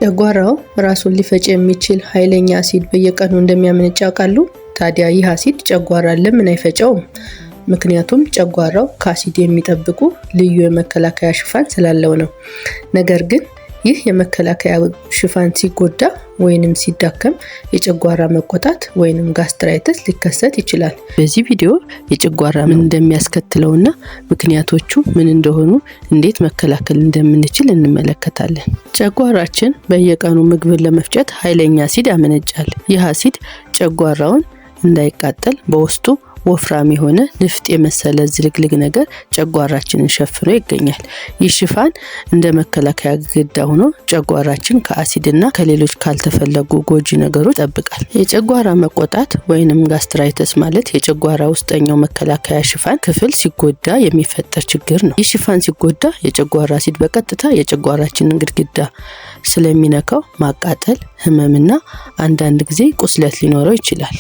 ጨጓራው ራሱን ሊፈጭ የሚችል ኃይለኛ አሲድ በየቀኑ እንደሚያመነጭ ያውቃሉ? ታዲያ ይህ አሲድ ጨጓራን ለምን አይፈጨውም? ምክንያቱም ጨጓራው ከአሲድ የሚጠብቁ ልዩ የመከላከያ ሽፋን ስላለው ነው። ነገር ግን ይህ የመከላከያ ሽፋን ሲጎዳ ወይንም ሲዳከም የጨጓራ መቆጣት ወይንም gastritis ሊከሰት ይችላል። በዚህ ቪዲዮ የጨጓራ ምን እንደሚያስከትለውና ምክንያቶቹ ምን እንደሆኑ፣ እንዴት መከላከል እንደምንችል እንመለከታለን። ጨጓራችን በየቀኑ ምግብን ለመፍጨት ኃይለኛ አሲድ ያመነጫል። ይህ አሲድ ጨጓራውን እንዳይቃጠል በውስጡ ወፍራም የሆነ ንፍጥ የመሰለ ዝልግልግ ነገር ጨጓራችንን ሸፍኖ ይገኛል። ይህ ሽፋን እንደ መከላከያ ግድግዳ ሆኖ ጨጓራችን ከአሲድና ከሌሎች ካልተፈለጉ ጎጂ ነገሮች ይጠብቃል። የጨጓራ መቆጣት ወይንም gastritis ማለት የጨጓራ ውስጠኛው መከላከያ ሽፋን ክፍል ሲጎዳ የሚፈጠር ችግር ነው። ይህ ሽፋን ሲጎዳ የጨጓራ አሲድ በቀጥታ የጨጓራችንን ግድግዳ ስለሚነካው ማቃጠል፣ ህመምና አንዳንድ ጊዜ ቁስለት ሊኖረው ይችላል።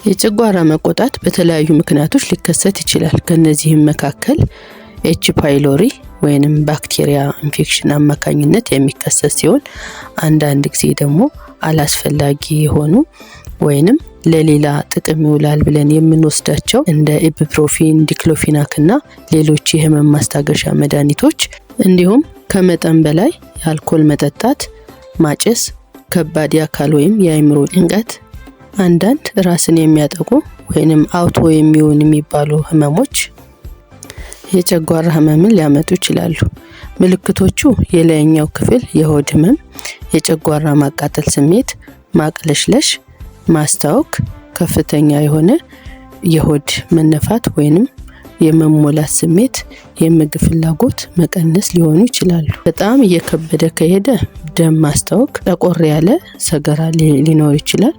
የጨጓራ መቆጣት በተለያዩ ምክንያቶች ሊከሰት ይችላል። ከነዚህም መካከል H. pylori ወይንም ባክቴሪያ ኢንፌክሽን አማካኝነት የሚከሰት ሲሆን፣ አንዳንድ ጊዜ ደግሞ አላስፈላጊ የሆኑ ወይንም ለሌላ ጥቅም ይውላል ብለን የምንወስዳቸው እንደ ibuprofen፣ diclofenac እና ሌሎች የህመም ማስታገሻ መድኃኒቶች፣ እንዲሁም ከመጠን በላይ የአልኮል መጠጣት፣ ማጨስ፣ ከባድ የአካል ወይም የአእምሮ ጭንቀት፣ አንዳንድ ራስን የሚያጠቁ ወይንም autoimmune የሚባሉ ህመሞች የጨጓራ ህመምን ሊያመጡ ይችላሉ። ምልክቶቹ የላይኛው ክፍል የሆድ ህመም፣ የጨጓራ ማቃጠል ስሜት፣ ማቅለሽለሽ፣ ማስታወክ፣ ከፍተኛ የሆነ የሆድ መነፋት ወይንም የመሞላት ስሜት፣ የምግብ ፍላጎት መቀነስ ሊሆኑ ይችላሉ። በጣም እየከበደ ከሄደ ደም ማስታወክ፣ ጠቆር ያለ ሰገራ ሊኖር ይችላል።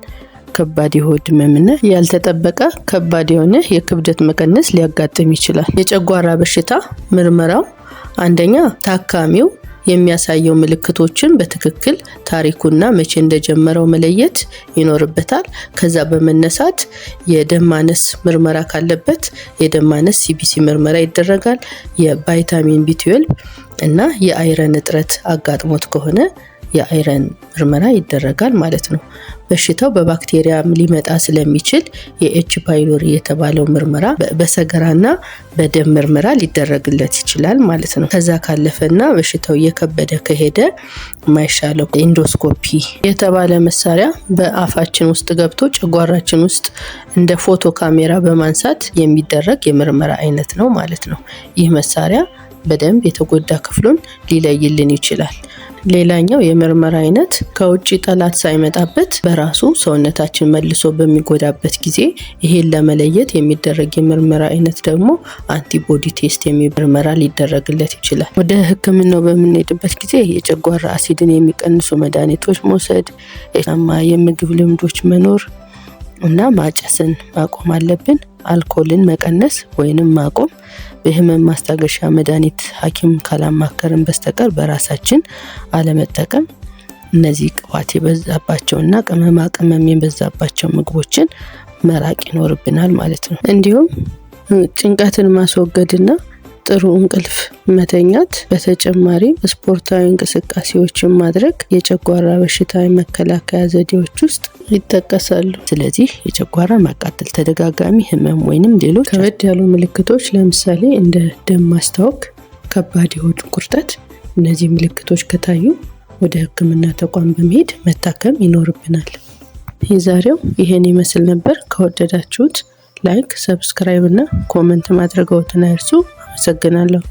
ከባድ የሆድ ህመምና ያልተጠበቀ ከባድ የሆነ የክብደት መቀነስ ሊያጋጥም ይችላል። የጨጓራ በሽታ ምርመራው አንደኛ ታካሚው የሚያሳየው ምልክቶችን በትክክል ታሪኩና መቼ እንደጀመረው መለየት ይኖርበታል። ከዛ በመነሳት የደም ማነስ ምርመራ ካለበት የደም ማነስ CBC ምርመራ ይደረጋል። የ vitamin B12 እና የ iron እጥረት አጋጥሞት ከሆነ የ iron ምርመራ ይደረጋል ማለት ነው። በሽታው በባክቴሪያ ሊመጣ ስለሚችል የ H. pylori የተባለው ምርመራ በሰገራና በደም ምርመራ ሊደረግለት ይችላል ማለት ነው። ከዛ ካለፈና በሽታው እየከበደ ከሄደ የማይሻለው endoscopy የተባለ መሳሪያ በአፋችን ውስጥ ገብቶ ጨጓራችን ውስጥ እንደ ፎቶ ካሜራ በማንሳት የሚደረግ የምርመራ አይነት ነው ማለት ነው። ይህ መሳሪያ በደንብ የተጎዳ ክፍሉን ሊለይልን ይችላል። ሌላኛው የምርመራ አይነት ከውጭ ጠላት ሳይመጣበት በራሱ ሰውነታችን መልሶ በሚጎዳበት ጊዜ ይሄን ለመለየት የሚደረግ የምርመራ አይነት ደግሞ antibody test የሚል ምርመራ ሊደረግለት ይችላል። ወደ ሕክምናው በምንሄድበት ጊዜ የጨጓራ አሲድን የሚቀንሱ መድኃኒቶች መውሰድ፣ ጤናማ የምግብ ልምዶች መኖር እና ማጨስን ማቆም አለብን። አልኮልን መቀነስ ወይንም ማቆም፣ የህመም ማስታገሻ መድኃኒት ሐኪም ካላማከርን በስተቀር በራሳችን አለመጠቀም፣ እነዚህ ቅባት የበዛባቸውና ቅመማ ቅመም የበዛባቸው ምግቦችን መራቅ ይኖርብናል ማለት ነው። እንዲሁም ጭንቀትን ማስወገድና ጥሩ እንቅልፍ መተኛት፣ በተጨማሪም ስፖርታዊ እንቅስቃሴዎችን ማድረግ የጨጓራ በሽታ የመከላከያ ዘዴዎች ውስጥ ይጠቀሳሉ። ስለዚህ የጨጓራ ማቃጠል፣ ተደጋጋሚ ህመም ወይንም ሌሎች ከበድ ያሉ ምልክቶች፣ ለምሳሌ እንደ ደም ማስታወክ፣ ከባድ የሆድ ቁርጠት፣ እነዚህ ምልክቶች ከታዩ ወደ ሕክምና ተቋም በመሄድ መታከም ይኖርብናል። የዛሬው ይሄን ይመስል ነበር። ከወደዳችሁት like፣ subscribe እና comment ማድረግዎትን አይርሱ። አመሰግናለሁ።